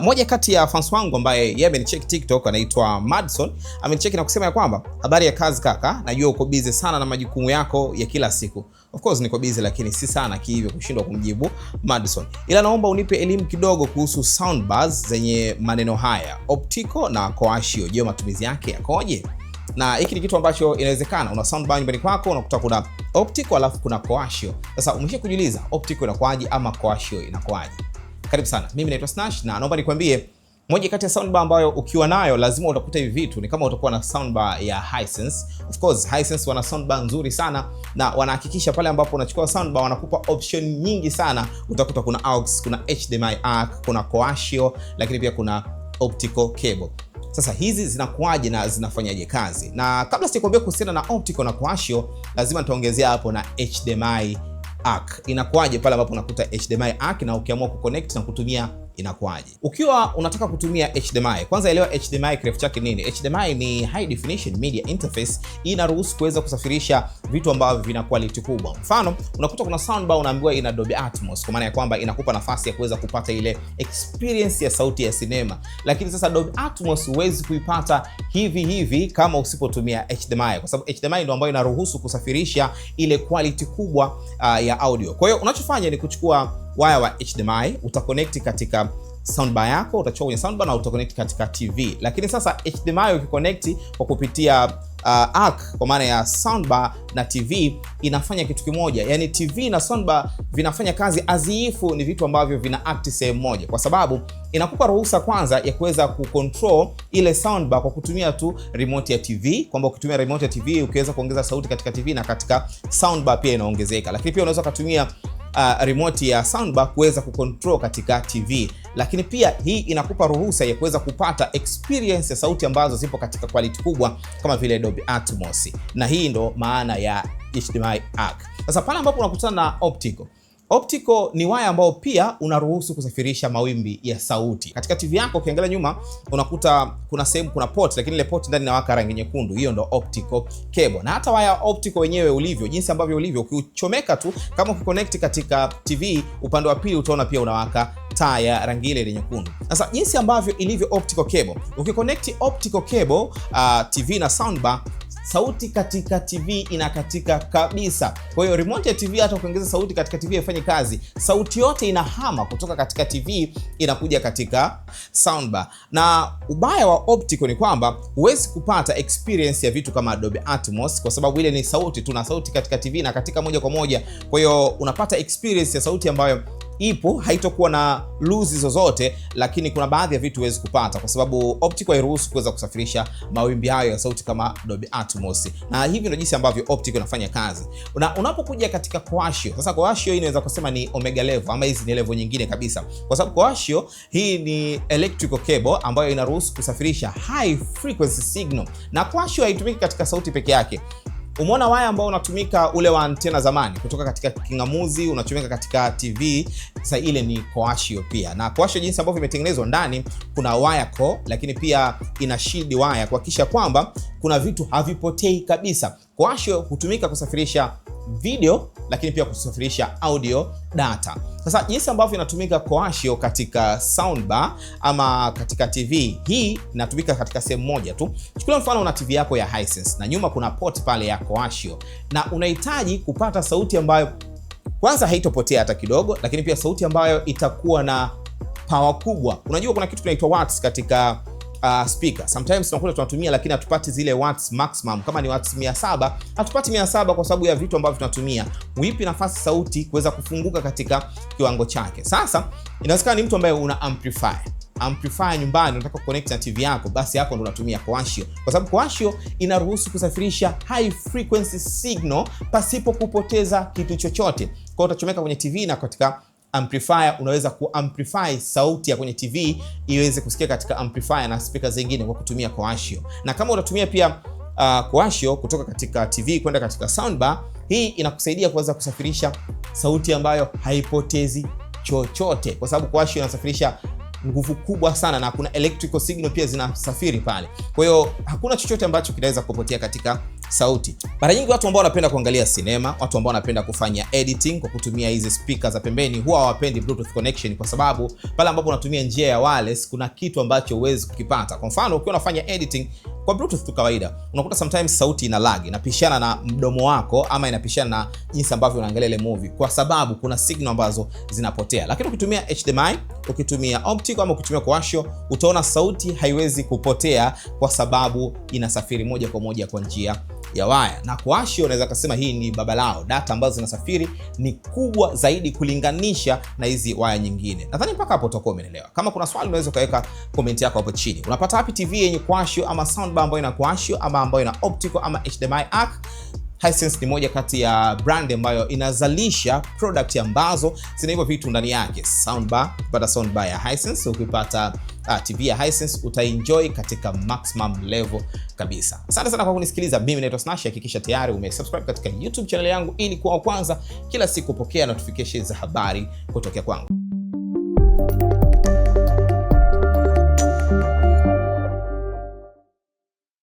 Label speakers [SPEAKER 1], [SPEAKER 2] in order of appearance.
[SPEAKER 1] Moja kati ya fans wangu ambaye yeye amenicheck TikTok anaitwa Madson, amenicheck na kusema ya kwamba habari ya kazi kaka, najua uko busy sana na majukumu yako ya kila siku. Of course niko busy, lakini si sana kihivyo kushindwa kumjibu Madson, ila naomba unipe elimu kidogo kuhusu soundbars zenye maneno haya optical na coaxial. Je, matumizi yake yakoje? Na hiki ni kitu ambacho inawezekana una soundbar nyumbani kwako unakuta kuna optical alafu kuna coaxial. Sasa umesha kujiuliza optical inakuwaje ama coaxial inakuwaje? Karibu sana, mimi naitwa Snash na naomba nikwambie moja kati ya soundbar ambayo ukiwa nayo lazima utakuta hivi vitu ni kama utakuwa na soundbar ya Hisense. Of course Hisense wana soundbar nzuri sana na wanahakikisha pale ambapo unachukua soundbar wanakupa option nyingi sana. Utakuta kuna aux, kuna HDMI ARC, kuna coaxial, lakini pia kuna optical cable. Sasa hizi zinakuwaje na zinafanyaje kazi? Na kabla sijakwambia kuhusiana na optical na coaxial, lazima nitaongezea hapo na HDMI ARC. Inakuwaje pale ambapo unakuta HDMI ARC na ukiamua kuconnect na kutumia inakuwaje? Ukiwa unataka kutumia HDMI, kwanza elewa HDMI kirefu chake nini. HDMI ni High Definition Media Interface, inaruhusu kuweza kusafirisha vitu ambavyo vina quality kubwa. Mfano, unakuta kuna soundbar unaambiwa ina Dolby Atmos, kwa maana ya kwamba inakupa nafasi ya kuweza kupata ile experience ya sauti ya sinema. Lakini sasa Dolby Atmos huwezi kuipata hivi hivi kama usipotumia HDMI, kwa sababu HDMI ndio ambayo inaruhusu kusafirisha ile quality kubwa ya audio. Kwa hiyo unachofanya ni kuchukua waya wa HDMI utaconnect katika soundbar yako, utachukua kwenye soundbar na utaconnect katika TV. Lakini sasa HDMI ukiconnect kwa kupitia ARC kwa maana ya soundbar na TV inafanya kitu kimoja, yani TV na soundbar vinafanya kazi as if ni vitu ambavyo vina act sehemu moja, kwa sababu inakupa ruhusa kwanza ya kuweza kucontrol ile soundbar kwa kutumia tu remote ya TV, kwamba ukitumia remote ya TV ukiweza kuongeza sauti katika TV na katika soundbar pia inaongezeka, lakini pia unaweza kutumia remote ya soundbar kuweza kucontrol katika TV, lakini pia hii inakupa ruhusa ya kuweza kupata experience ya sauti ambazo zipo katika quality kubwa kama vile Dolby Atmos, na hii ndo maana ya HDMI ARC. Sasa pale ambapo unakutana na optical, optical ni waya ambao pia unaruhusu kusafirisha mawimbi ya sauti. Katika TV yako ukiangalia nyuma unakuta kuna sehemu kuna port, lakini ile port ndani inawaka rangi nyekundu. Hiyo ndo optical cable. Na hata waya optical wenyewe ulivyo, jinsi ambavyo ulivyo, ukiuchomeka tu kama ukiconnect katika TV upande wa pili utaona pia unawaka taa ya rangi ile ile nyekundu. Sasa jinsi ambavyo ilivyo optical cable, ukiconnect optical cable TV na soundbar, sauti katika TV inakatika kabisa. Kwa hiyo remote ya TV hata ukiongeza sauti katika TV haifanye kazi, sauti yote inahama kutoka katika TV inakuja katika soundbar. Na ubaya wa optical ni kwamba huwezi kupata experience ya vitu kama Dolby Atmos kwa sababu ile ni sauti tu, na sauti katika TV na katika moja kwa moja. Kwa hiyo unapata experience ya sauti ambayo ipo, haitokuwa na loss zozote, lakini kuna baadhi ya vitu huwezi kupata kwa sababu optical hairuhusu kuweza kusafirisha mawimbi hayo ya sauti kama Dolby Atmos. Na hivi ndio jinsi ambavyo optical inafanya kazi. Na unapokuja katika coaxial, sasa coaxial hii inaweza kusema ni omega level ama hizi ni level nyingine kabisa, kwa sababu coaxial hii ni electrical cable ambayo inaruhusu kusafirisha high frequency signal, na coaxial haitumiki katika sauti peke yake. Umeona waya ambao unatumika ule wa antena zamani kutoka katika kingamuzi unatumika katika TV, sasa ile ni coaxial pia. Na coaxial jinsi ambavyo imetengenezwa ndani kuna wire core, lakini pia ina shield wire kuhakikisha kwamba kuna vitu havipotei kabisa. Coaxial hutumika kusafirisha video lakini pia kusafirisha audio data. Sasa jinsi ambavyo inatumika coaxial katika soundbar ama katika TV, hii inatumika katika sehemu moja tu. Chukulia mfano una TV yako ya Hisense na nyuma kuna port pale ya coaxial na unahitaji kupata sauti ambayo kwanza haitopotea hata kidogo, lakini pia sauti ambayo itakuwa na power kubwa. Unajua kuna kitu kinaitwa watts katika speaker. Sometimes tunakuta tunatumia lakini hatupati zile watts maximum. Kama ni watts 700, hatupati 700 kwa sababu ya vitu ambavyo tunatumia. Uipi nafasi sauti kuweza kufunguka katika kiwango chake. Sasa inawezekana ni mtu ambaye una amplifier nyumbani, unataka kuconnect na TV yako, basi hapo ndo unatumia coaxial, kwa sababu coaxial inaruhusu kusafirisha high frequency signal pasipo kupoteza kitu chochote. Kwa hiyo utachomeka kwenye TV na katika amplifier unaweza kuamplify sauti ya kwenye TV iweze kusikia katika amplifier na speaker zingine kwa kutumia coaxial. Na kama utatumia pia coaxial kutoka katika TV kwenda katika soundbar, hii inakusaidia kuweza kusafirisha sauti ambayo haipotezi chochote, kwa sababu coaxial inasafirisha nguvu kubwa sana na kuna electrical signal pia zinasafiri pale. Kwa hiyo hakuna chochote ambacho kinaweza kupotea katika Sauti. Mara nyingi watu ambao wanapenda kuangalia sinema, watu ambao wanapenda kufanya editing kwa kutumia hizi speaker za pembeni huwa hawapendi Bluetooth connection, kwa sababu pale ambapo unatumia njia ya wireless kuna kitu ambacho huwezi kukipata. Kwa mfano, ukiwa unafanya editing kwa Bluetooth tu kawaida, unakuta sometimes sauti ina lag, inapishana na mdomo wako ama inapishana na jinsi ambavyo unaangalia ile movie, kwa sababu kuna signal ambazo zinapotea. Lakini ukitumia HDMI, ukitumia optical ama ukitumia coaxial, utaona sauti haiwezi kupotea kwa sababu inasafiri moja kwa moja kwa njia ya waya. Na coaxial unaweza kusema hii ni baba lao, data ambazo zinasafiri ni kubwa zaidi kulinganisha na hizi waya nyingine. Nadhani mpaka hapo utakuwa umeelewa. Kama kuna swali unaweza ukaweka comment yako hapo chini. Unapata wapi TV yenye coaxial ama soundbar ambayo ina coaxial ama ambayo ina optical ama HDMI ARC? Hisense ni moja kati ya brand ambayo inazalisha product ambazo zina hivyo vitu ndani yake. Soundbar, ukipata soundbar ya Hisense, ukipata TV ya Hisense utaenjoy katika maximum level kabisa. Asante sana kwa kunisikiliza. Mimi naitwa Snash. Hakikisha tayari umesubscribe katika YouTube channel yangu ili kuwa wa kwanza kila siku kupokea notifications za habari kutokea kwangu.